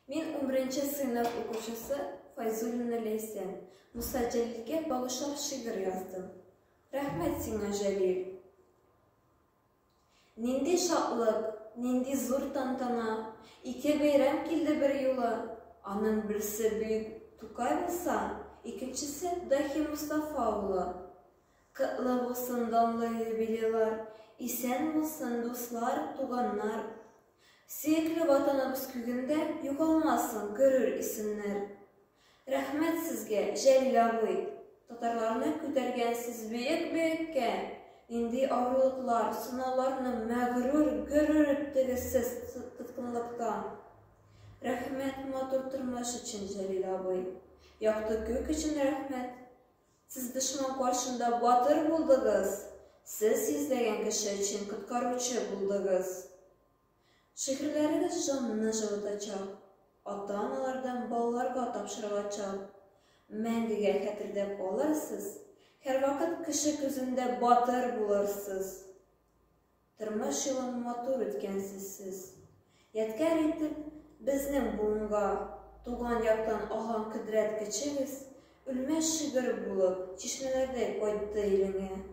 Мин унберенче сыйныф укучысы Файзуллина Ләйсән, Муса Җәлилгә багышлап шигырь яздым. Рәхмәт сиңа, Җәлил! Нинди шатлык, нинди зур тантана, Ике бәйрәм килде берьюлы. Аның берсе бөек Тукай булса, Икенчесе даһи Мостафа улы. Котлы булсын данлы юбилейлар, Исән булсын дуслар, туганнар. Сөекле Ватаныбыз күгендә Югалмасын горур исемнәр. Рәхмәт сезгә, Җәлил абый, Татарларны күтәргәнсез бөек-бөеккә! Нинди авырлыклар, сынауларны Мәгърур, горур иттегез сез тоткынлыкта. Рәхмәт матур тормыш өчен, Җәлил абый! Якты күк өчен рәхмәт! Сез дошман каршында батыр булдыгыз, Сез йөзләгән кеше өчен коткаручы булдыгыз. Шигырьләрегез җанны җылытачак, Ата-аналардан балаларга тапшырылачак. Мәңгегә хәтердә калырсыз, Һәрвакыт кеше күзендә батыр булырсыз. Тормыш юлын матур үткәнсез сез. Ядкәр итеп, безнең буынга, Туган яктан алган кодрәт көчегез, Үлмәс шигырь булып, чишмәләрдәй кайтты илеңә.